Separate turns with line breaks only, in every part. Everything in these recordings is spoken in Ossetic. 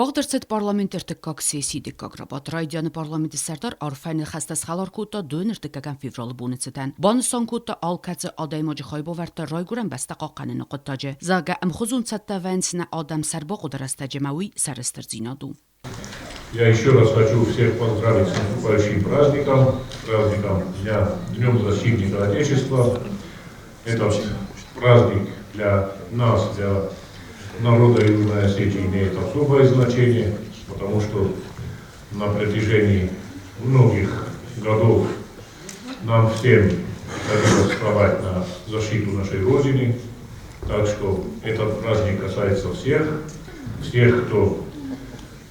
Уагъд ӕрцыд парламенты ӕртыккаг сессийы дыккаг рабадт. Райдианы парламенты сӕрдар арфӕ ныхӕстӕ схӕлар кодта дон ӕртыккӕгӕм февралы боны цытӕн. Банысан кодта, алкӕцы адӕймаджы хайбавӕрдта райгуырӕн бӕстӕ хъахъхъӕныны хъуыддаджы, зӕгъгӕ, ӕмхуызон цӕттӕ вӕййынц нӕ адӕм сӕрбахъуыды рӕстӕджы ӕмӕ уый сӕрыстырдзинад у.
Я еще раз хочу всех поздравить с наступающим праздником, праздником Дня Днем Защитника Отечества. Этот праздник для нас, для народа Южной Осетии имеет особое значение, потому что на протяжении многих годов нам всем приходилось вставать на защиту нашей Родины. Так что этот праздник касается всех, всех, кто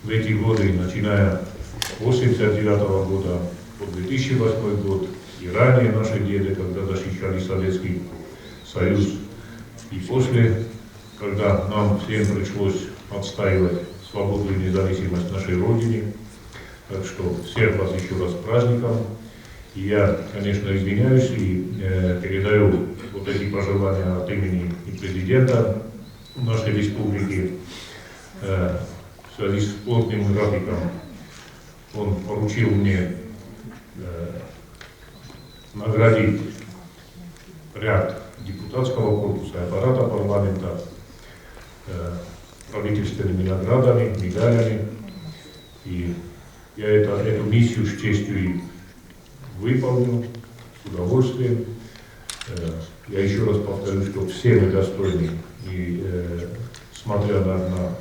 в эти годы, начиная с 1989 года по 2008 год, и ранее наши деды, когда защищали Советский Союз, и после, когда нам всем пришлось отстаивать свободу и независимость нашей Родины. Так что всех вас еще раз с праздником. И я, конечно, извиняюсь и передаю вот эти пожелания от имени и президента нашей республики. В связи с плотным графиком он поручил мне наградить ряд депутатского корпуса и аппарата парламента правительственными наградами, медалями. И я эту миссию с честью и выполнил, с удовольствием. Я еще раз повторю, что все мы достойны, и смотря на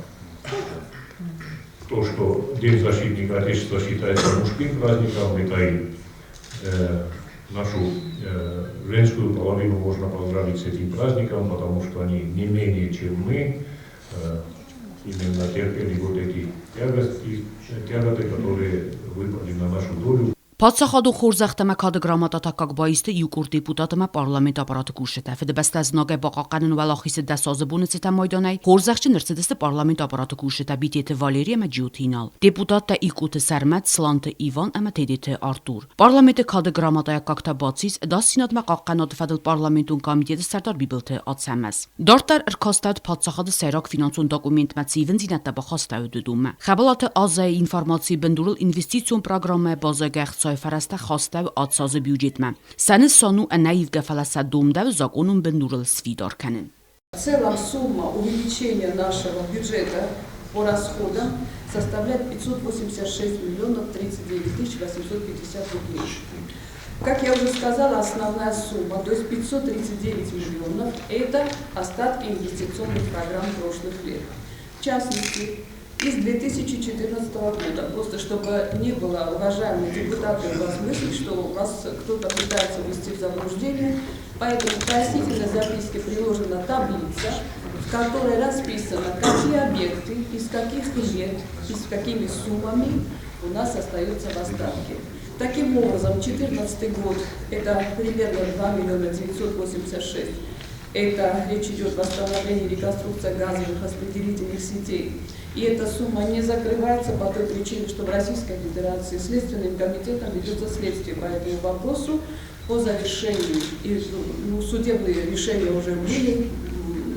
то, что День защитника Отечества считается мужским праздником, это и нашу женскую половину можно поздравить с этим праздником, потому что они не менее, чем мы, именно терпели вот эти тягости, тяготы, которые выпали на нашу долю.
Паддзахадон хорзӕхтӕ ӕмӕ кады грамотатӕ аккаг баисты иукъорд депутат ӕмӕ парламенты аппараты кусджытӕ. Фыдыбӕстӕ знагӕй бахъахъхъӕнын Уӕлахизы 10 азы боны цытӕн майданӕй хорзӕхджын ӕрцыдысты парламенты аппараты кусджытӕ Битеты Валери ӕмӕ Джиоты Инал, депутаттӕ Икъуты Сӕрмӕт, Сланты Иван ӕмӕ Тедеты Артур. Парламенты кады грамотӕйы аккаг та бацис ӕдасдзинадмӕ хъахъхъӕнады фӕдыл парламентон комитеты сӕрдар Бибылты Ацӕмӕз. Дарддӕр ӕркастӕуыд паддзахады сӕйраг финансон документмӕ цы ивындзинӕдтӕ бахастӕуыд, уыдонмӕ. Хӕбӕлаты Азӕйы информацийы бындурыл инвестицион программӕйы баззайгӕ ӕхцайы фӕрӕзтӕ хастӕуы ацазы бюджетмӕ. Сӕ нысан у ӕнӕивгӕ, фӕлӕ сӕ домдӕуы закъонон бындурыл сфидар кӕнын.
В целом сумма увеличения нашего бюджета по расходам составляет 586 миллионов 39 тысяч 850 рублей. Как я уже сказала, основная сумма, то есть 539 миллионов, это остатки инвестиционных программ прошлых лет. В частности, из 2014 года, просто чтобы не было, уважаемые депутаты, у вас мысли, что вас кто-то пытается ввести в заблуждение, поэтому в пояснительной записке приложена таблица, в которой расписано, какие объекты, из каких лет и с какими суммами у нас остаются в остатке. Таким образом, 2014 год – это примерно 2 миллиона 986. Это речь идет о восстановлении и реконструкции газовых распределительных сетей. И эта сумма не закрывается по той причине, что в Российской Федерации Следственным комитетом ведется следствие по этому вопросу по завершению. И, ну, судебные решения уже были,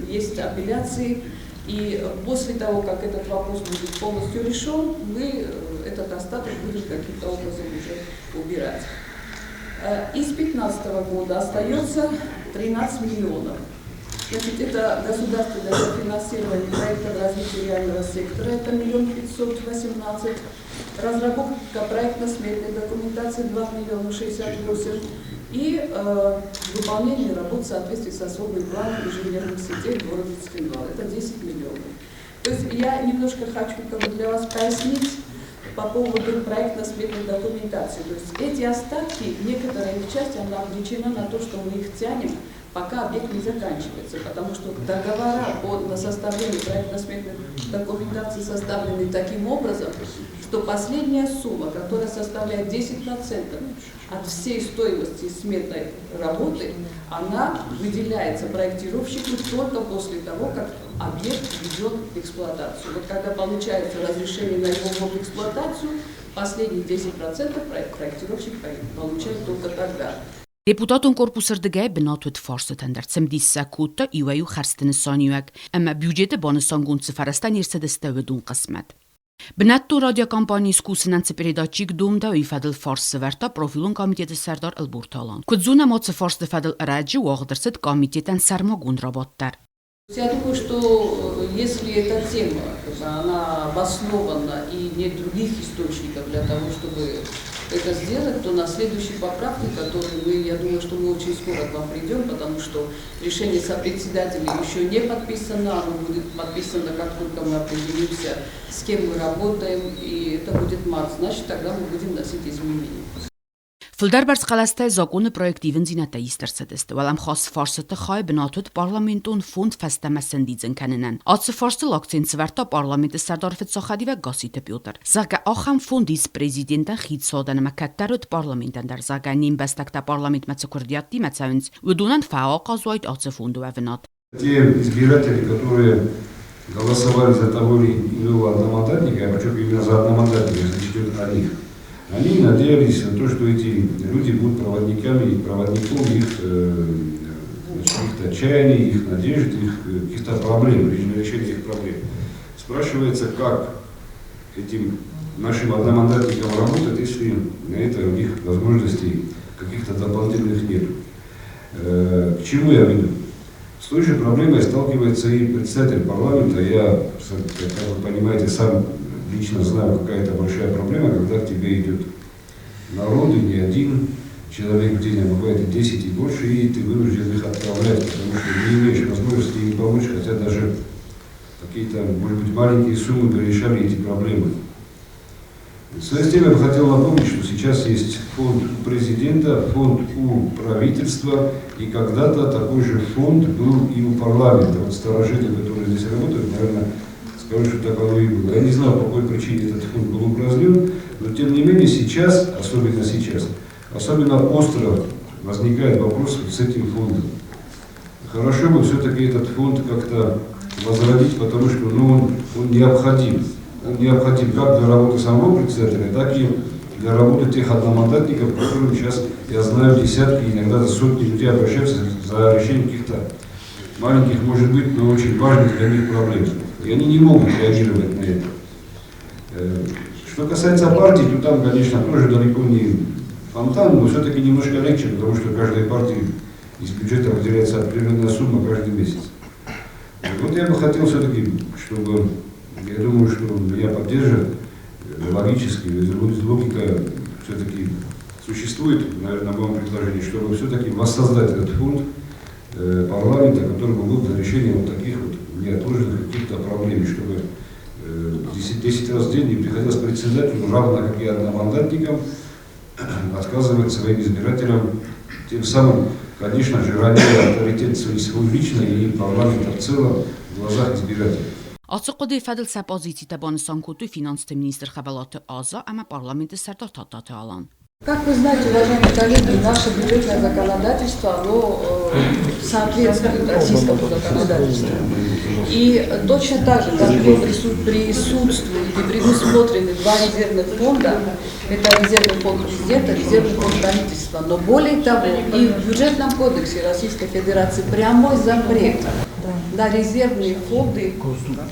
есть апелляции. И после того, как этот вопрос будет полностью решен, мы этот остаток будем каким-то образом уже убирать. Из 2015 года остается 13 миллионов. Значит, это государственное финансирование проекта развития реального сектора, это 1 518 000, разработка проектно-сметной документации 2 миллиона 68 и выполнение работ в соответствии с особым планом инженерных сетей в городе Цхинвал. Это 10 миллионов. То есть я немножко хочу как бы для вас пояснить по поводу проектно-сметной документации. То есть эти остатки, некоторая их часть, она обречена на то, что мы их тянем, пока объект не заканчивается, потому что договора на составление проектно-сметной документации составлены таким образом, что последняя сумма, которая составляет 10% от всей стоимости сметной работы, она выделяется проектировщику только после того, как объект введен в эксплуатацию. Вот когда получается разрешение на его ввод в эксплуатацию, последние 10% проектировщик получает только тогда.
Депутатон корпусы рдыгӕй бынат уыд фарстытӕн дӕр, цымыдис сӕ кодта иуӕй-иу хӕрдзты нысаниуӕг ӕмӕ бюджеты банысангонд цы фӕрӕзтӕ не рцыдысты, уыдон хъысмӕт. Бынӕттон радиокомпанийы скусынӕн цы передатчик домдӕ, уый фӕдыл фарст сӕвӕрдта профилон комитеты сӕрдар Ӕлборты Алан. Куыд зонӕм, ацы фарсты фӕдыл ӕрӕджы уагъд ӕрцыд комитетӕн сӕрмагонд рабадт дӕр.
Я думаю, что если эта тема, она обоснована и нет других источников для того, чтобы это сделать, то на следующей поправке, которую мы, я думаю, что мы очень скоро к вам придем, потому что решение сопредседателей еще не подписано, оно будет подписано, как только мы определимся, с кем мы работаем, и это будет март, значит, тогда мы будем вносить изменения.
Фылдӕр бӕрц хъӕлӕстӕй закъоны проект ивындзинӕдтӕ ист ӕрцыдысты. Уӕлӕмхас фарсыты хай бынат уыд парламентон фонд фӕстӕмӕ сӕндидзын кӕнынӕн. Ацы фарстыл акцент сӕвӕрдта парламенты сӕрдар фыццаг хӕдивӕг Гасситы Петр. Зӕгъгӕ, ахӕм фонд ис президентӕн хицауадӕн ӕмӕ кӕддӕр уыд парламентӕн дӕр, зӕгъгӕ, не мбӕстӕгтӕ парламентмӕ цы куырдиӕттимӕ цӕуынц, уыдонӕн фӕахъаз уаид ацы фонды уӕвынад.
Те избиратели, которые голосовали за того или иного одномандатника, я подчеркиваю, именно за одномандатника, речь идет о них, они надеялись на то, что эти люди будут проводниками и проводником их, значит, их чаяний, их надежд, их каких-то проблем, решения их проблем. Спрашивается, как этим нашим одномандатникам работать, если на это у них возможностей каких-то дополнительных нет. К чему я веду? С той же проблемой сталкивается и председатель парламента. Я, как вы понимаете, сам лично знаю, какая это большая проблема, когда к тебе идет народ, и не один человек в день, а бывает и 10 и больше, и ты вынужден их отправлять, потому что не имеешь возможности им помочь, хотя даже какие-то, может быть, маленькие суммы бы решали эти проблемы. В связи с тем я бы хотел напомнить, что сейчас есть фонд у президента, фонд у правительства, и когда-то такой же фонд был и у парламента. Вот старожилы, которые здесь работают, наверное, скажут, что так оно и было. Я не знаю, по какой причине этот фонд был упразднен, но тем не менее сейчас, особенно сейчас, особенно остро возникает вопрос с этим фондом. Хорошо бы все-таки этот фонд как-то возродить, потому что, ну, он необходим. Он необходим как для работы самого председателя, так и для работы тех одномандатников, которым сейчас, я знаю, десятки, иногда сотни людей обращаются за решением каких-то маленьких, может быть, но очень важных для них проблем. И они не могут реагировать на это. Что касается партий, то там, конечно, тоже далеко не фонтан, но все-таки немножко легче, потому что каждой партии из бюджета выделяется определенная сумма каждый месяц. Вот я бы хотел все-таки, чтобы, я думаю, что меня поддержат логически, логика все-таки существует, наверное, в моем предложении, чтобы все-таки воссоздать этот фонд парламента, который бы был для решения вот таких вот неотложных каких-то проблем, чтобы 10 раз в день не приходилось председателю, равно как и одномандатникам, отказывать своим избирателям, тем самым, конечно же, роняя авторитет свой личный и парламента в целом в глазах избирателей.
Ацы хъуыдыйы фӕдыл сӕ позицитӕ банысан кодтой финансты министр Хӕбӕлаты Аза ӕмӕ парламенты сӕрдар Тадтаты Алан.
Как вы знаете, уважаемые коллеги, наше бюджетное законодательство, оно соответствует российскому законодательству. И точно так же, как присутствуют и предусмотрены два резервных фонда, это резервный фонд президента, резервный фонд правительства. Но более того, и в бюджетном кодексе Российской Федерации прямой запрет на резервные фонды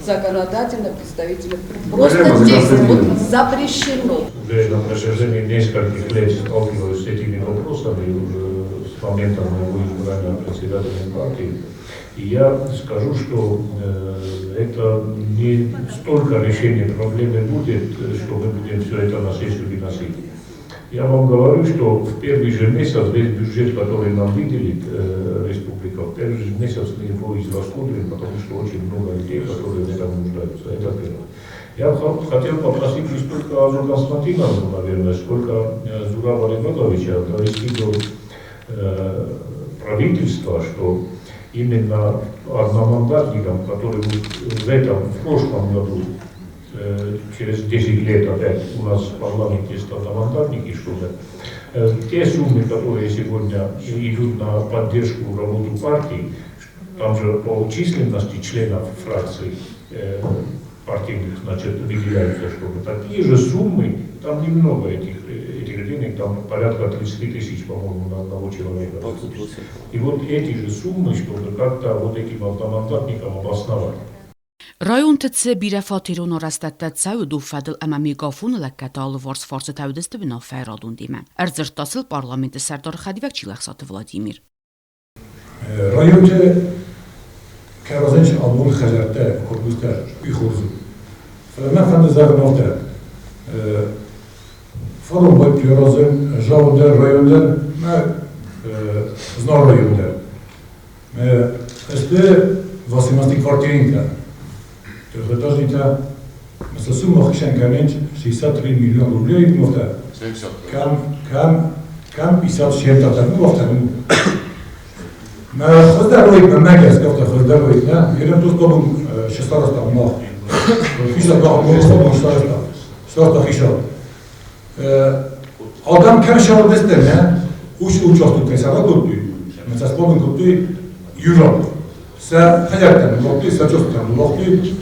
законодательно представительных. Просто здесь вот запрещено.
Уже на протяжении нескольких лет сталкиваюсь с этими вопросами, уже с момента моего избрания председателем партии. И я скажу, что это не столько решение проблемы будет, что мы будем все это на сессию выносить. Я вам говорю, что в первый же месяц весь бюджет, который нам выделит республика, в первый же месяц мы его израсходуем, потому что очень много людей, которые в этом нуждаются. Это первое. Я хотел попросить не столько Азу Константиновну, наверное, сколько Зураба Ревазовича довести до правительства, что именно одномандатникам, которые вот в прошлом году, через 10 лет опять у нас в парламенте есть одномандатники, чтобы те суммы, которые сегодня идут на поддержку работу партии, там же по численности членов фракций партийных, значит, выделяются, чтобы такие же суммы, там немного этих денег, там порядка 30 тысяч, по-моему, на одного человека. И вот эти же суммы, чтобы как-то вот этим одномандатникам обосновать.
Районты цы бирӕфатерон арӕзтӕдтӕ цӕуы, уыдон фӕдыл ӕмӕ Мегафоны лӕггӕдты алыварс фарстытӕ уыдысты уынаффӕйы радондимӕ. Ӕрдзырдта сыл парламенты сӕрдары хӕдивӕг Чилӕхсаты Владимир.
Районты кӕрӕдзинчы абон хӕдзӕрттӕ, корпустӕ уый хорз у. Фӕлӕ мӕ фӕнды зӕгъын афтӕ, фарон бадти аразын Жау дӕр, район дӕр, мӕ Знауыр район дӕр. Сты 18 квартиринтӕ, трехэтажныйтӕ. Сӕ сумма хицӕн кӕнынц 63 миллион рублей, ну, кӕм, кӕм, кӕм 57 та, ну, афтӕ, ну. Мӕ хуыздӕр уыд, мӕнмӕ гӕсгӕ афтӕ хуыздӕр уыд, нӕ? Ерын тустабын староста мах. Хисап мах, староста. Староста хисап. Адам кӕм сӕвӕрдысты, нӕ? Уыцы участок кӕй сӕвӕр кодтой, мӕ сӕ сбадын кодтой юрат. Сӕ хӕдзӕрттӕ ныууагътой, сӕ чосттӕ ныууагътой.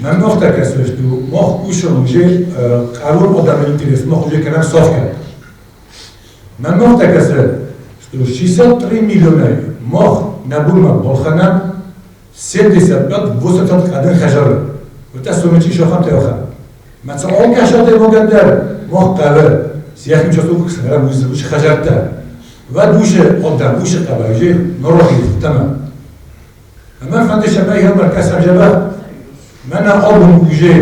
Мӕнмӕ афтӕ кӕсы, что мах уыцы уже къарон адӕмы интерес мах уже кӕнӕм сафгӕ. Мӕнмӕ афтӕ кӕсы, что 63 миллионӕй мах нӕ бонмӕ балхӕнӕм 75-80 къадын хӕдзары. Вот суммы шахам теохан. Мӕ алкӕсӕдӕй могӕндӕр мах хъӕуы, сиахим часов ксӕрӕм уыцы хӕдзӕрттӕ. Уӕд уыцы адӕм, уыцы хъӕуы уже норохи тама. Ӕмӕ фӕнды цӕмӕй хӕмӕ кӕсӕм зӕбӕх, мӕнӕ абон уже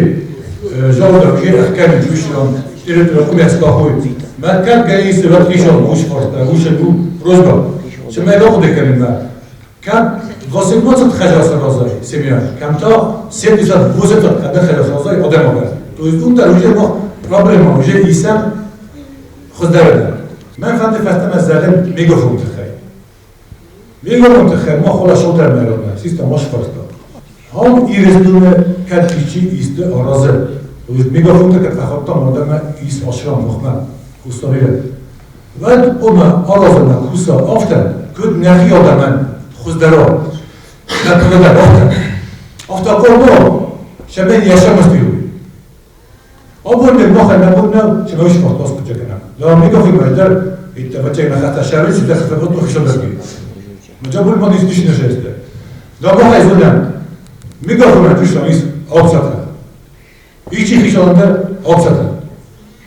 завода уже ӕхгӕд куыстон территория хумӕцкахой. Мӕ кӕд гӕнис вӕд хицау уыцы фарста, уыцы просьба, цӕмӕй бахъуыды кӕнын мӕ. Кӕм 18 хӕдзар саразай семья, кӕм та 78 хӕдзар саразай адӕмагӕн. То есть уым дӕр уже мах проблема уже исӕм хуыздӕрӕн. Мӕн фӕнды фӕстӕмӕ зӕгъын мегафон тыххӕй. Мегафон тыххӕй мах хула шылдӕр мӕродмӕ, систа маш фарста. Хам Ирыстоны кӕд исчи исты аразы, то есть мегафонты кӕд фӕхаттам адӕммӕ ис ашрам махмӕ, куставиле. Уӕд ома аразынмӕ куса афтӕ, куыд нӕхи адӕмӕн хуыздӕр у. Нӕ хъуыдыдӕр афтӕ. Афтӕ хъуамӕ цӕмӕй йӕ сӕмӕстил. Абон ныр махӕн нӕ бон нӕу, цӕмӕй уыцы фарст аскъуыддзаг кӕнӕм. Да мегафон дӕр иттӕ нӕхӕтӕ сӕры цыдӕр хӕтӕ хисӕмдӕрги. Мӕ бон ис дис нӕ Да махӕй зонӕм, мегафонӕн куыстам ис акциятӕ. Ичи хицауадӕр акциятӕ.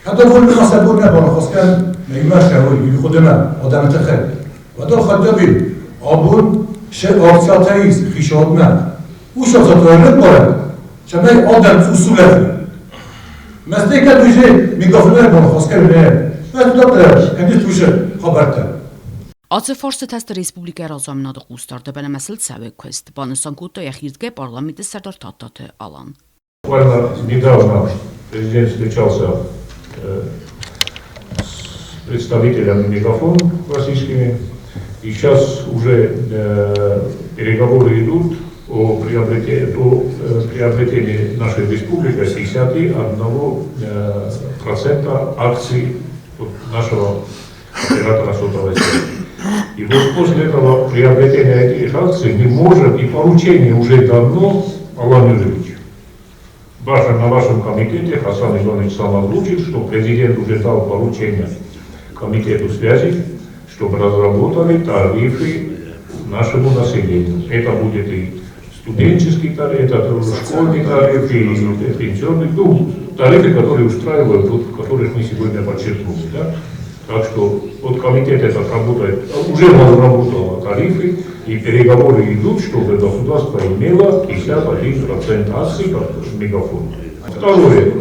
Хӕдӕвон ныхасӕ бон нӕ баныхас кӕн, мӕ шӕуй, хъуыдымӕ адӕмы тыххӕй. Уӕдӕ хӕдӕви абон се акциятӕ ис хицауадмӕ. Уыцы акциятӕ ӕрбарӕг, цӕмӕй адӕм усулӕфы. Мӕстӕй кӕд уже мегафонӕй баныхас кӕн, нӕ. Ӕз кӕнис уыцы хабӕрттӕ.
Ацы фарстытӕ сты республикӕйы разамынады хъусдарды ӕмӕ сыл цӕуы куыст, банысан кодта йӕхирдыгӕй парламенты сӕрдар Тадтаты Алан.
Буквально недавно президент встречался с представителями Мегафон российскими. И сейчас уже переговоры идут о приобретении нашей республикой 61% акций нашего оператора сотовой связи. И вот после этого приобретения этих акций мы можем, и поручение уже давно, Алан Юрьевич, на вашем комитете Хасан Иванович сам озвучит, что президент уже дал поручение комитету связи, чтобы разработали тарифы нашему населению. Это будет и студенческий тариф, это школьный тариф, и пенсионный, ну, тарифы, которые устраивают, вот, которых мы сегодня подчеркнули. Да? Так что вот комитет этот работает, уже разработал тарифы, и переговоры идут, чтобы государство имело 51% акций как Мегафон. Второе,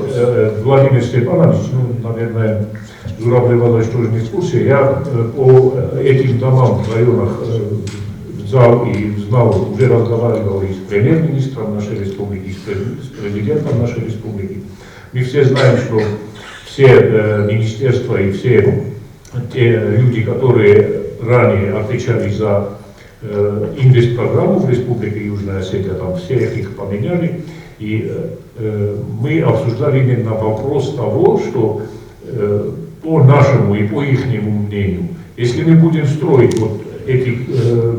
Владимир Степанович, ну, наверное, Зураб Левадович тоже не в курсе, я по этим домам в районах зал и знал, уже разговаривал и с премьер-министром нашей республики, и с президентом нашей республики. Мы все знаем, что все министерства и все те люди, которые ранее отвечали за инвестпрограмму в Республике Южная Осетия, там все их поменяли. И мы обсуждали именно вопрос того, что по нашему и по ихнему мнению, если мы будем строить вот эти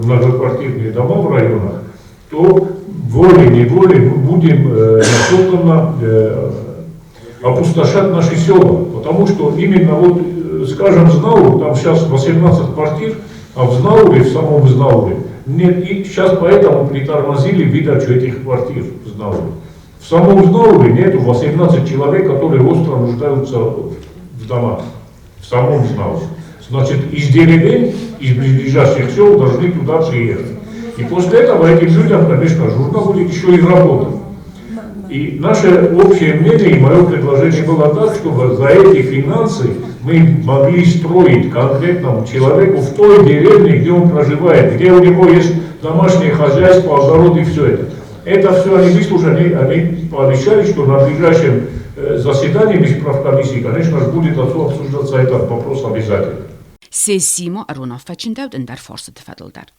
многоквартирные дома в районах, то волей-неволей мы будем неосознанно опустошать наши села. Потому что именно вот, скажем, Знаур, там сейчас 18 квартир, а в Знауре, в самом Знауре, нет, и сейчас поэтому притормозили выдачу этих квартир в Знауре. В самом Знауре нету 18 человек, которые остро нуждаются в домах. В самом Знауре. Значит, из деревень, из близлежащих сел должны туда приехать. И после этого этим людям, конечно, нужно будет еще и работать. И наше общее мнение и мое предложение было так, чтобы за эти финансы мы могли строить конкретному человеку в той деревне, где он проживает, где у него есть домашнее хозяйство, огород и все это. Это все они выслушали, они пообещали, что на ближайшем заседании межправкомиссии, конечно же, будет обсуждаться этот вопрос обязательно.
Сессийы ма ӕруынаффӕ чындӕуыд ӕндӕр фарстыты фӕдыл дӕр.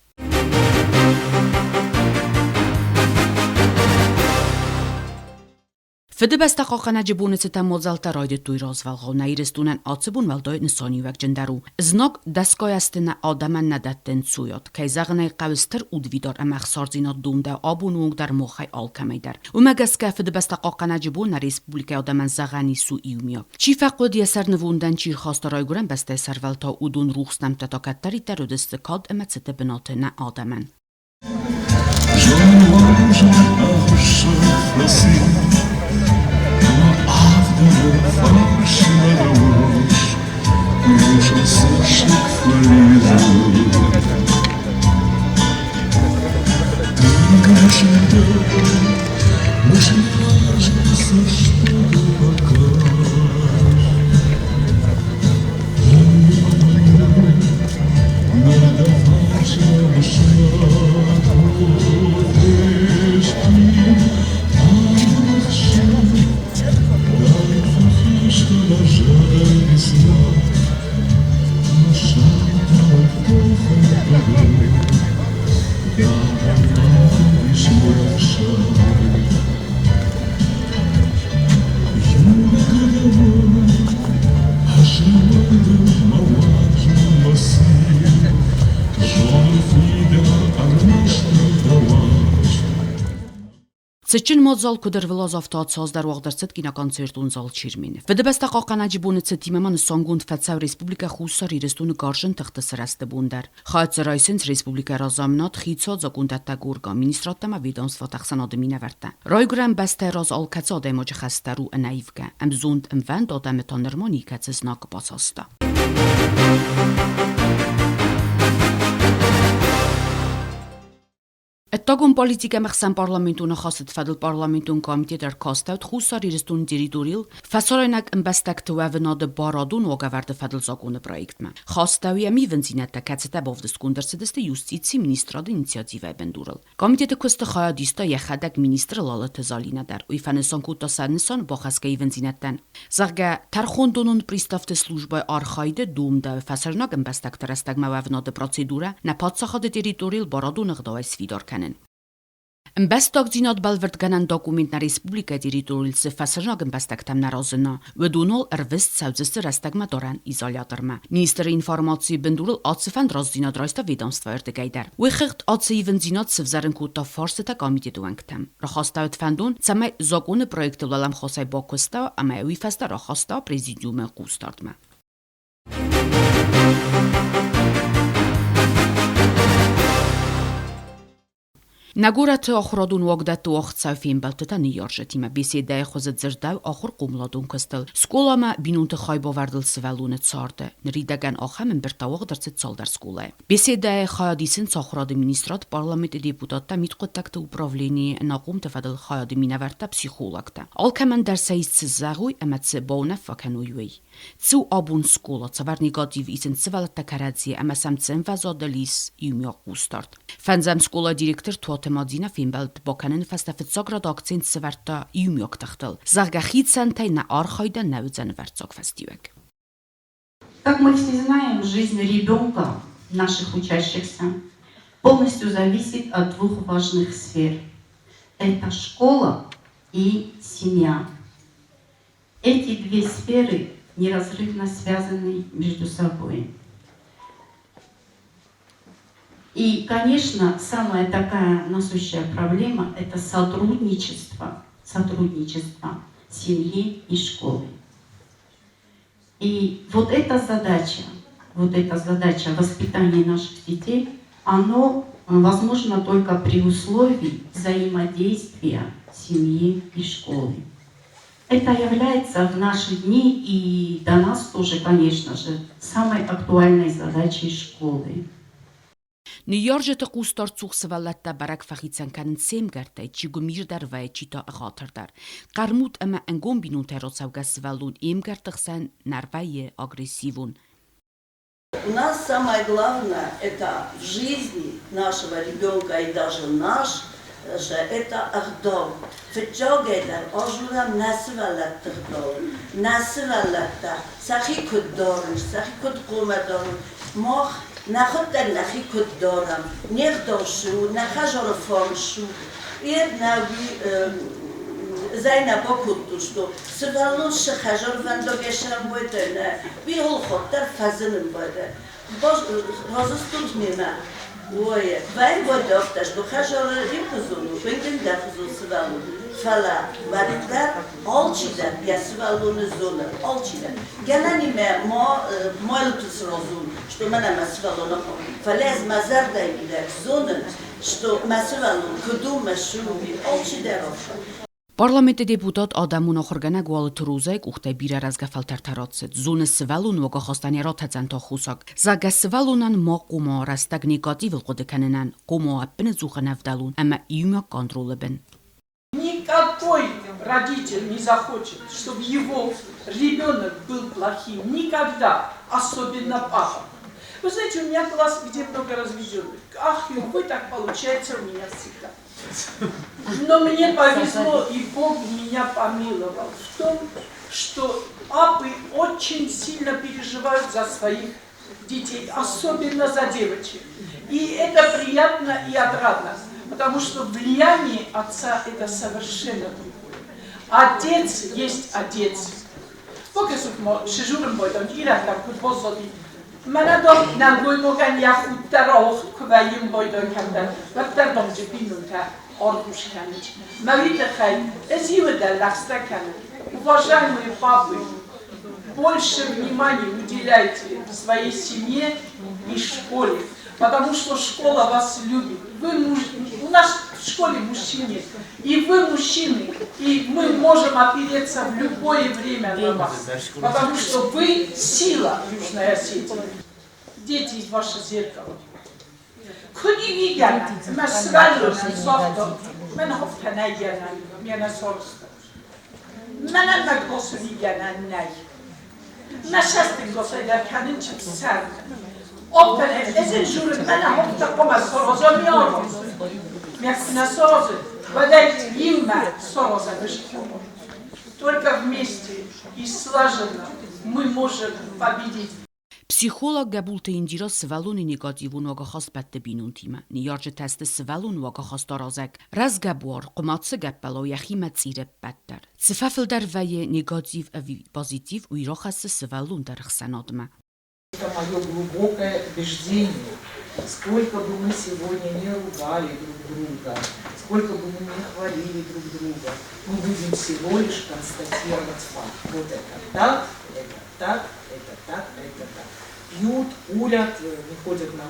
Фыдыбӕстӕ хъахъхъӕнӕджы боны цытӕн мадзӕлттӕ райдыдтой развӕлгъау. Нӕ Ирыстонӕн ацы бон уӕлдай нысаниуӕгджындӕр у. Знаг дӕсгай азты нӕ адӕмӕн нӕ дӕтты ӕнцойад. Кӕй зӕгъын ӕй хъӕуы, стыр удвидар ӕмӕ ӕхсардзинад домдӕ абоны онг дӕр махӕй алкӕмӕй дӕр. Уымӕ гӕсгӕ Фыдыбӕстӕ хъахъхъӕнӕджы бон нӕ республикӕйы адӕмӕн зӕгъӕн ис у иумиаг. Чи фӕхъуыд йӕ сӕрнывондӕн, чи рхаста райгуырӕн бӕстӕйы сӕрвӕлтау, уыдон рухс нӕмттӕ та кӕддӕриддӕр уыдысты кад ӕмӕ цыты бынаты нӕ адӕмӕн. Цытджын мадзал куыд ӕрвылаз, афтӕ цалдӕр уагъд ӕрцыд киноконцертон зал Чермен-ы. Фыдыбӕстӕ хъахъхъӕнӕджы боны цытимӕ ма нысангонд фӕцӕуы Республикӕ Хуссар Ирыстоны Гарзджын тыхты сырӕзты бон дӕр. Хайад дзы райсынц республикӕйы разамынад, хицауад, закондӕттӕг орган, министрадтӕ ӕмӕ ведомствоты ӕхсӕнады минӕвӕрттӕ. Райгуырӕн бӕстӕйы раз алкӕцы адӕймаджы хӕс дӕр у ӕнӕивгӕ, ӕмзонд, ӕмвӕнд адӕмы та нырма никӕцы знаг басаста. Ӕддагон политикӕ ӕмӕ ӕхсӕнпарламентон ахастыты фӕдыл парламентон комитет ӕркастӕуыд Хуссар Ирыстоны территорийыл фӕсарӕйнаг ӕмбӕстӕгты уӕвынады барадон уагӕвӕрды фӕдыл законы проектмӕ. Хастӕуы йӕм ивындзинӕдтӕ, кӕцытӕ бавдыстгонд ӕрцыдысты юстицийы министрады инициативӕйы бындурыл. Комитеты куысты хайад иста йӕхӕдӕг министр Лалыты Залинӕ дӕр. Уый фӕнысан кодта сӕ нысан бахӕсгӕ ивындзинӕдтӕн. Зӕгъгӕ, тӕрхондонон приставты службӕйы архайды домдӕуы фӕсарӕйнаг ӕмбӕстӕгты рӕстӕгмӕ уӕвынады процедурӕ нӕ паддзахады территорийыл барадон ӕгъдауӕй сфидар кӕнын. Ӕмбӕстагдзинад бӕлвырдгӕнӕн документ нӕ республикӕйы территорийыл цы фӕсарӕйнаг ӕмбӕстӕгтӕм нӕ разына, уыдоныл ӕрвыст цӕудзысты рӕстӕгмӕ дарӕн изолятормӕ. Министры информацийы бындурыл ацы фӕнд рӕстдзинад райста ведомствойы ӕрдыгӕй дӕр. Уый хыгъд ацы ивындзинад сывзӕрын кодта фарстытӕ комитеты уӕнгтӕм. Рахастӕуыд фӕндон, цӕмӕй закъоны проекты уӕлӕмхасӕй бакуыста ӕмӕ уый фӕстӕ рахаста президиумы хъусдардмӕ. Нӕ горӕты ахуырадон уагдӕтты уагъд цӕуы фембӕлдтытӕ ныййарджытимӕ беседӕйы хуызы дзырдӕуы ахуыр-хъомыладон куыстыл, скъоламӕ бинонты хайбавӕрдыл сывӕллоны царды. Ныридӕгӕн ахӕм ӕмбырдтӕ уагъд ӕрцыд цалдӕр скъолайы. Беседӕйы хайад исынц ахуырады министрад, парламенты депутаттӕ, мидхъуыддӕгты управленийы ӕнахъомты фӕдыл хайады минӕвӕрттӕ, психологтӕ. Алкӕмӕн дӕр сӕ ис цы зӕгъой ӕмӕ цы бауынаффӕ кӕной, уый. Цы у абон скъола, цавӕр негатив исынц сывӕллӕттӕ кӕрӕдзийӕ ӕмӕ сӕм цы ӕмвӕзадыл ис иумиаг хъусдард. Фӕндзӕм скъолайы директор Туаты Мадинӕ фембӕлд бакӕныны фӕстӕ фыццаг рад акцент сӕвӕрдта иумиаг тыхтыл, зӕгъгӕ, хицӕнтӕй нӕ архайдӕн нӕ уыдзӕн ӕвӕрццаг фӕстиуӕг.
Как мы все знаем, жизнь ребенка, наших учащихся, полностью зависит от двух важных сфер. Это школа и семья. Эти две сферы неразрывно связаны между собой. И, конечно, самая такая насущая проблема – это сотрудничество, сотрудничество семьи и школы. И вот эта задача, вот эта задача воспитания наших детей, оно возможно только при условии взаимодействия семьи и школы. Это является в наши дни и до нас тоже, конечно же, самой актуальной задачей школы.
Ныййарджыты хъусдард цух сывӕллӕттӕ бӕрӕг фӕхицӕн кӕнынц се мгӕрттӕй, чи гуымирдӕр вӕййы, чи та ӕгъатырдӕр. Хъӕрмуд ӕмӕ ӕнгом бинонтӕй рацӕугӕ сывӕллон йе мгӕртты хсӕн нӕ вӕййы агрессивон.
У нас самое главное – это в жизни нашего ребенка и даже наш, это ӕгъдау. Фыццагӕйдӕр азурӕм нӕ сывӕллӕтты гъдау. Нӕ сывӕллӕттӕ сӕхи куыд дарынц, сӕхи куыд хъомӕ дарынц, мах нӕхуыдтӕг нӕхи куыд дарӕм, не гъдау цы у, нӕ хӕдзары фарн цы у. Еднӕуи зӕй нӕ бакодтон, что сывӕллон цы хӕдзарвӕндагӕй сӕмбӕлдӕй нӕ, уый алхатт дӕр фӕзынын байдайы. Разыстут мемӕ. Ой, вӕййы афтӕ, что хӕдзары иухуызон у, уынгӕн дӕр хуызон сывӕллон. Фӕлӕ уӕддӕр алчидӕр йӕ сывӕллоны зоны, алчидӕр. Гӕнӕнимӕ ма майлты сразун, что мӕнӕ мӕ сывӕллон фӕлӕ ӕз мӕ зӕрдӕйы мидӕг зонын, что мӕ сывӕллон куыд у, мӕ цы у, уый алчидӕр афтӕ.
Парламенты депутат адӕмон ахуыргӕнӕг Уалыты Розӕйы къухтӕй бирӕ рӕзгӕ фӕлтӕртӕ рацыд. Зоны сывӕллон уагахастӕн йӕ ратӕдзӕнты аххосаг. Зӕгъгӕ, сывӕллонӕн ма хъуамӕ рӕстӕг негативыл хъуыды кӕнынӕн, хъуамӕ ӕппынӕдзух ӕнӕвдӕлон ӕмӕ иумиаг контролы бын.
Никакой родитель не захочет, чтобы его ребенок был плохим. Никогда, особенно папа. Вы знаете, у меня класс, где много разведенных. Ах, и увы, так получается у меня всегда. Но мне повезло, и Бог меня помиловал в том, что папы очень сильно переживают за своих детей, особенно за девочек. И это приятно и отрадно, потому что влияние отца это совершенно другое. Отец есть отец. Бакӕсут-ма, сжурын байдам, ирӕттӕм куыд баззади. Мӕнӕ дам нӕлгоймагӕн йӕ худ дӕр ауыгъд куы вӕййы байдон кӕмдӕр, уӕддӕр дам дзы бинонтӕ аргъуц кӕнынц. Мӕ уый тыххӕй ӕз иуы дӕр лӕгъстӕ кӕнын. Уважаемые папы, больше внимания уделяйте своей семье и школе, потому что школа вас любит. Вы муж... У нас в школе мужчин нет. И вы мужчины, и мы можем опереться в любое время на вас, потому что вы сила Южной Осетии. Дети ваше зеркало. Куыд ивигӕнӕн, мӕ сывӕллонӕн загъта, мӕн афтӕ нӕй гӕнӕн, мӕнӕ сарӕзта. Мӕнӕн мӕ госвигӕнӕн нӕй. Мӕ цӕстынгасӕй дӕр кӕнын чыпсӕн. Афтӕ ӕз журын, мӕнӕ афтӕ хъуамӕ сараза ми аразы. Мӕ куы нӕ саразы, уӕд ӕй иумӕ саразӕм скъола. Только вместе и слаженно мы можем победить.
Психолог Гӕбулты Индира сывӕллоны негативон уагахаст бӕтты бинонтимӕ. Ныййарджытӕ сты сывӕллоны уагахаст аразӕг. Рӕзгӕ буар, хъуымацы гӕппӕлау йӕхимӕ цъиры ӕппӕт дӕр. Цы фӕфылдӕр вӕййы негатив ӕви позитив, уый рахӕссы сывӕллон дӕр ӕхсӕнадмӕ.
Это мое глубокое убеждение. Сколько бы мы сегодня не ругали друг друга, сколько бы мы не хвалили друг друга, мы будем всего лишь констатировать факт. Вот это так, это так, это так, это так. Пьют, курят, не ходят на...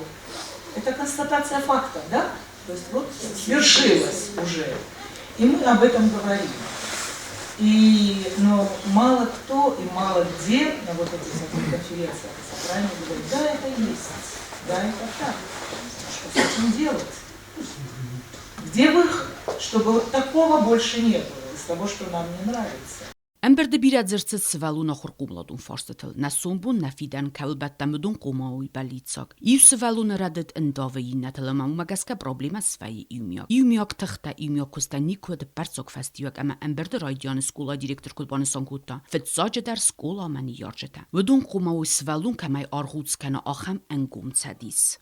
Это констатация факта, да? То есть вот свершилось уже. И мы об этом говорим. Но мало кто и мало где на вот этих всяких конференциях и собраниях говорит, да, это есть, да, это так. Что с этим делать? Где выход, чтобы вот такого больше не было, из того, что нам не нравится?
Ӕмбырды бирӕ дзырд цыд сывӕллон ахуырхъомыладон фарстытыл. Нӕ сомбон, нӕ фидӕн кӕуыл бӕттӕм, уыдон хъуамӕ уой бӕллиццаг. Иу сывӕллоны рӕдыд ӕндавы иннӕтыл ӕмӕ уымӕ гӕсгӕ проблемӕ свӕййы иумиаг. Иумиаг тыхтӕ, иумиаг куыстӕн никуы уыд ӕппӕрццаг фӕстиуӕг ӕмӕ ӕмбырды райдианы скъолайы директор куыд банысан кодта, фыццаджыдӕр скъоламӕ ныййарджытӕ. Уыдон хъуамӕ уой сывӕллон кӕмӕй аргъуц кӕна, ахӕм ӕнгом цӕдис.